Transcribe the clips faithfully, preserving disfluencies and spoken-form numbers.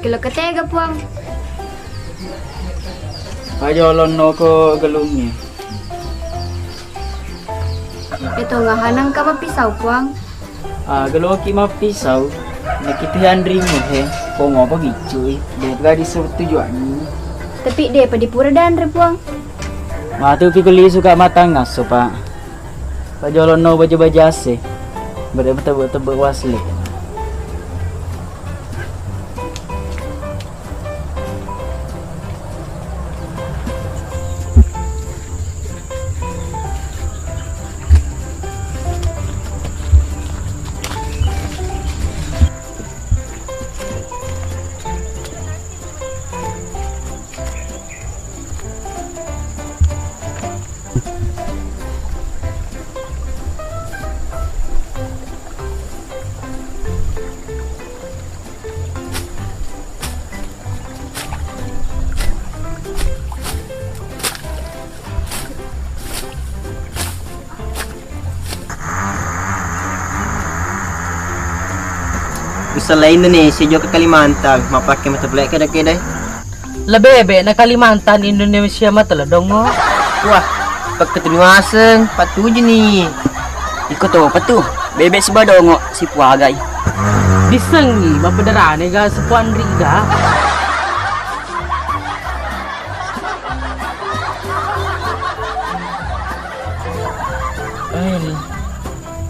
Kelo ketega, Puang. Pajolonno ko gelungnge. Eto ngahanang ka mappisau, Puang. Ah, geloki mappisau. Nakitu anringnge he. Ko ngopo giccui. Dega disebut tujuanni. Tapi de pa dipura danre, Puang. Matu pi kulisu ka matang asso, Pak. Pajolonno baja-baja ase. Bere tebbe-tebbe wasle. Ussalai Indonesia jokka Kalimantan, mappake mata pole keda-kedai. Lebebe na Kalimantan Indonesia mata le dongo. Wah, pakketuni waseng, patujuni. Iko topa tu, bebe siba dongo, sipuagai. Disengi, mapederane ga sipuanri ga. Eh,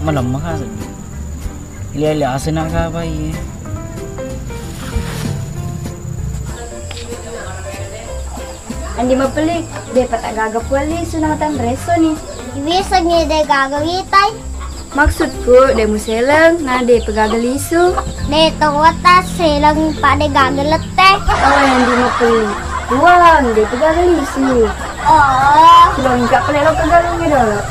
malemma ka seddi. Lia-lia asena ka apa iye. Andi mapelli, de patagaga pualli sunang tanreso ni. Bisa ni de gaga witai. Maksudku, de museleng, na de pegaga lisu. De tawata seleng pa de gaga lette. Oh, yang di mapelli. Buang, de pegaga lisu. Oh. Sudah minta pelelo ke galungnya dulu.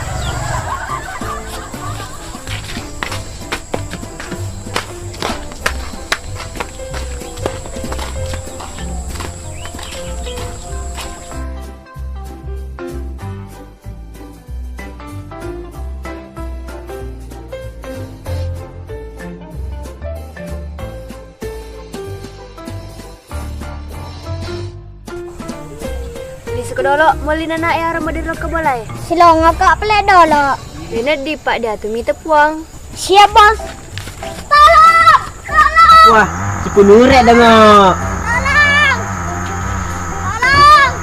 Lisuko dolo, moli nana e ara madirro ke bola e. Silonga ka pele dolo. Deneddi pak dia tu mita puang. Siap bos. Tolong, tolong. Wah, cipunure dong. Tolong. Tolong.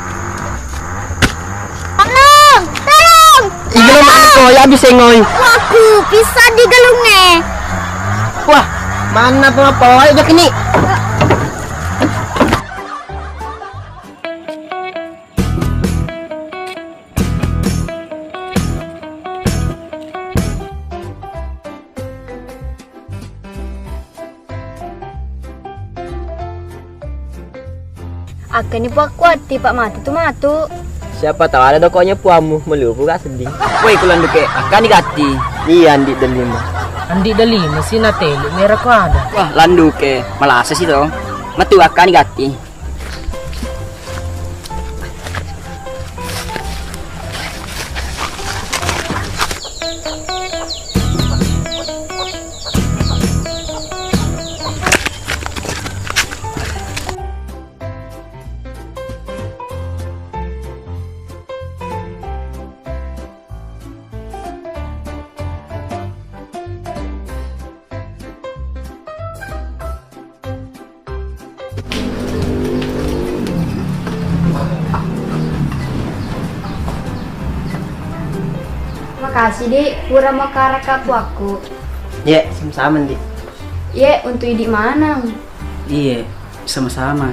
Tolong, tolong. Igelo mangko ya bisa ngoi. Waku, bisa digelunge. Wah, mana pengapa? Ayo jak ini. Akkani puakkuatti pak matu tu matu. Siapa tahu ada tokonya puammu melupu gak sedih. Woi kulanduke, akkani gatti. Iya andi delima. Andi delima sih na telu mera ko ada. Wah landuke, malasa sih to. Metu akkani gatti. Makasih, Dik. Pura makaraka puakku. Ye, sama-sama, Dik. Ye, untuk idik maneng. Iye, sama-sama.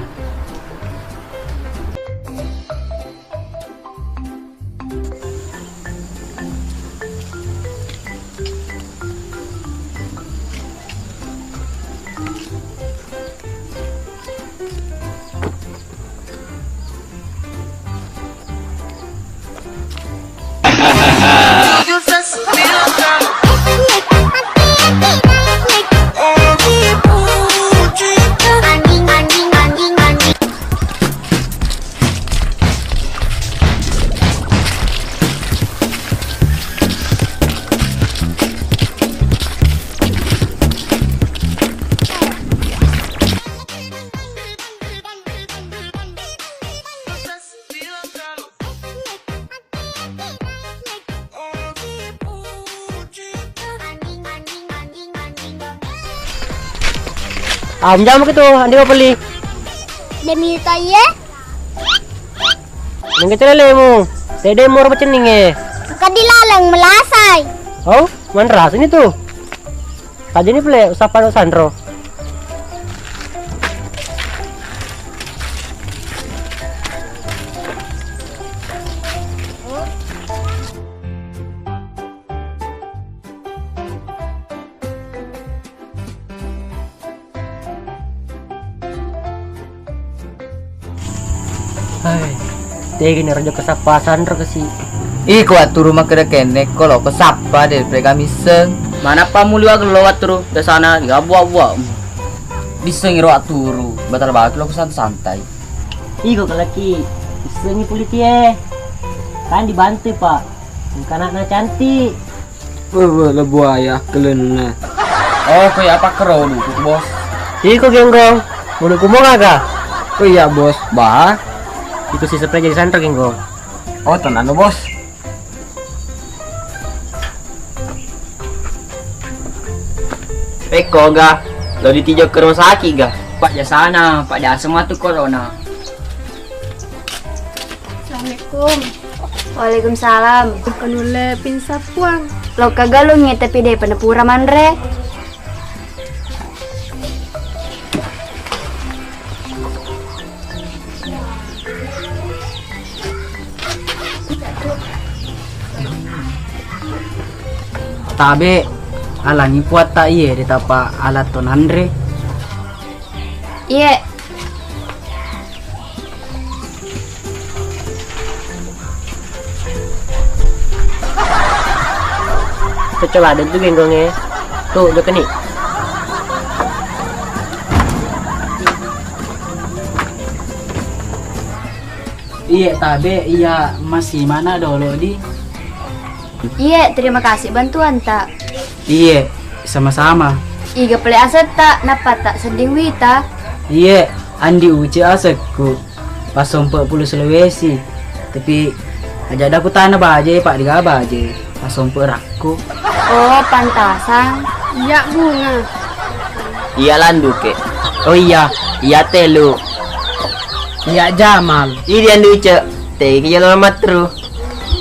Am jam ke tu, andi apa beli? Demi taye. Nengke celelemu. Tede moro pacenning e. Kadi laleng melasai. Oh, manras ini tu. Tadi ni pele usapa sanro. Hai, tega ni raja kesappa sanro kesi. Iko atturu makkeda kenne, ko lo ko sappa de pega misseng. Manappa muli wa lo watturu biasana digabuak-buak. Disseng iro atturu, batal baki lo santai-santai. Iko kelaki, issengi puliti e. Kan dibantu, Pak. Engka anakna cantik. Weh, weh, le buaya, kelenna. Oh, ko ya apa kero dulu, Bos? Iko genggong, bulu kumo gaga. Oh iya, Bos. Bah. Iko si sepre jadi sanro genggong. Oh, tenang, Bos. Pekko ga, lo ditijo ke rumah sakit ga? Pak jasana, Pak jasa matu corona. Assalamualaikum. Waalaikumsalam. Ko nulle pingsan puang. Lokka galung e, tapi de pernah pura manre. Tabe, alangi puatta iye, de tapa alat to nanre. Iye. Kecoa ladde tu genggong e. Tu, jokeni. Iye, tabe, iya masih mana dolo di? Iye, terima kasih bantuan ta. Iye, sama-sama. Iga pale asetta, nappa ta sedding wita. Iye, Andi Uce asekku. Pasompe Pulo Sulawesi. Tapi aja daku tana baje, Pak, diga baje. Pasompe rakku. Oh, pantasan. Iya, Bunga. Iya, Landuke. Oh iya, iya, Telu. Iya, Jamal. Idi Andi Uce. Tegi jalo matteru.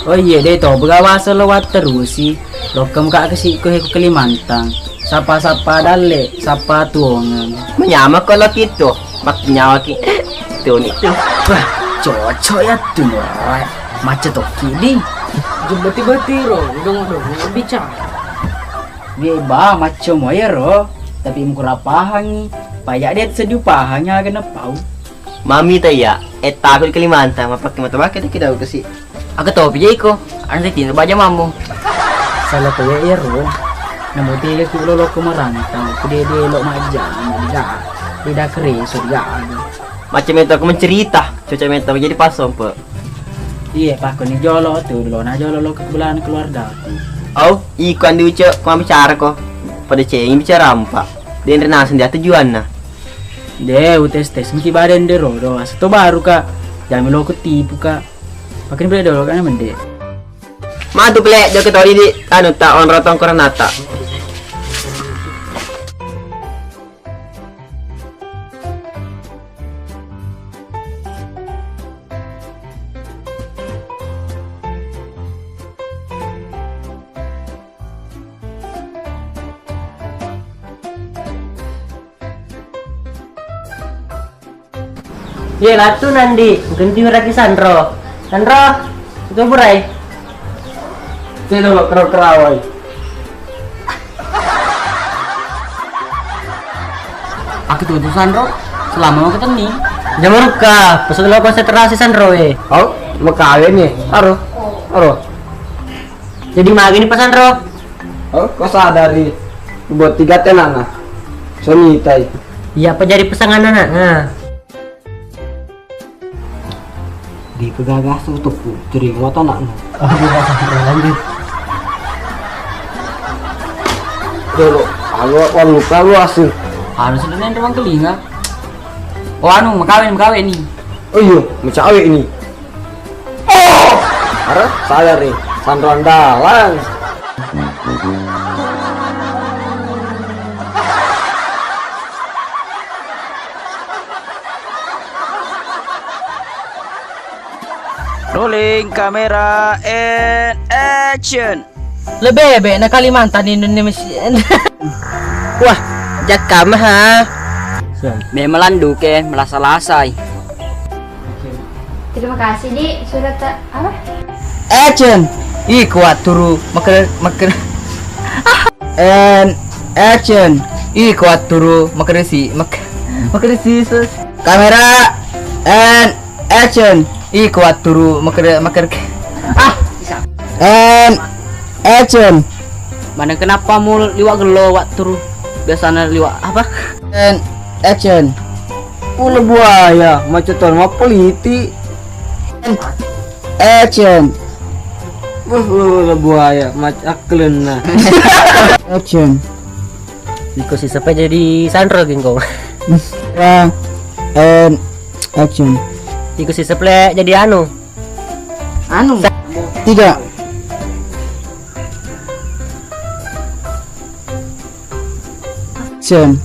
Oh iye, de to, begawa selo watterusi. Lokkem ka kesi ko he ko Kalimantan. Sapa-sapa dalle, sapa tuongan. Menyama ko lo kito, maknyawaki. Tuni. Wah, cocok ya tu, Noy. Macet toki di. Jembeti-beti ro, dong-dong bicara. Ge ba, macam moyero. Tapi mukura pahangi. Paya de sedu pahangi aga nepau. Mami ta iya, eh, taku di Kalimantan, mapakke mata bakke tu kita kesi. Aga topi je iko, anu tino baja mammu. Salah kowe ero. Namo tega ku lolo ko marantau, ku de de lo majjama, da. Beda kere surga. Macam itu aku mencerita, cocok meta jadi pasompe. Iya, pakko ni jolo tu, lo na jolo lo ke bulan keluarga. Au, iko Andi Uce, ko bicara ko. Pada cengi bicara empa. Denre naseng dia tujuanna. De, utes-tes miki badan de rodo, asa to baru ka. Jangan lo ku tipu ka. Pakai beli dolo kan mende. Matu pele, jauh ke tori di, anu ta onro tongkoronata. Ye, latu nandi, genti weraki sanro. Sanro, itu burai. Saya dulu kerau-kerawai. Aku tuh, tuh sanro, selama mau ketemu. Jamarukka, pesan lo konsentrasi sanro eh. Oh, mau kawin nih. Aro, aro. Jadi magi ni pasanro? Oh, kau sadari buat tiga tenana. Sonitai. Iya, apa jadi pasangan anak? Nah. Di pegagas tu putri, buat anakmu. Oh, iya, pasanro, lanjut. Dulu, anu, anu, anu, asli. Anu, sudah nanti bang telinga. Oh, anu, mau kawin, mau kawin nih. Oh iya, mau kawin nih. Oh! Ara, sadari, sanro andalan. Rolling kamera and action. Lebih baik na Kalimantan Indonesia. Wah, jakka maha. Memang landuke melasa-lasai. Terima kasih di surat ta-, apa? Action. Iko watturu maker maker. And action. Iko watturu makeresi mak-, makeresi sus. Kamera and action. Iko watturu maker maker. Ah, bisa. And action. Mana kenapa mu liwat gelo watturu? Biasanya liwat apa? And action. Ulah buaya, macet ton mapoliti. And action. Wah, ulah buaya, macet aklenna. Action. Iko si sepe jadi sanro genggo. Ya, and action. Iko si seple jadi anu. Anu. Tidak. Action.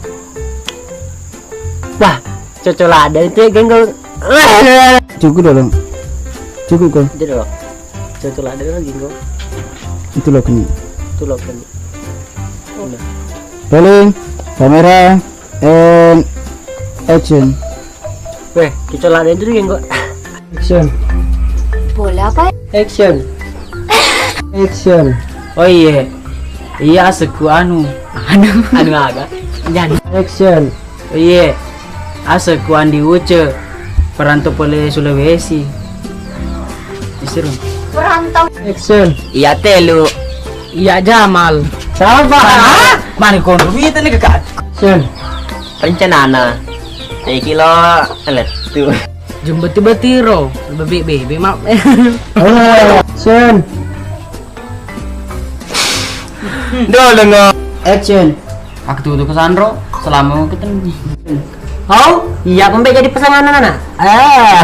Wah, cocok lada itu ya, genggo. Cukup dulu. Cukup kau. Itu dulu. Cocok lada itu genggo. Itu loh kena. Itu loh kena. Udah. Rolling, kamera, and action. Weh, kita lada itu genggo. Action. Boleh apa? Action. Action. Oh iya. Iya, asekku anu. Anu. Anu aga? Jangan. Action. Oh iya. Asekku Andi Uce. Perantau pole Sulawesi. Isirung. Perantau. Action. Iya telu. Iya Jamal. Sabar. Hah? Mani kondo mita nih, Kak? Action. Rencanana. Teki lo lettu. Jumpa tiba-tiba, bebe bebe mak. Action. Dolo ngo. Action. Aku tuh ke Sandro, selama ketemu. Hau, iya pembe jadi pasangan anak-anak. Ah.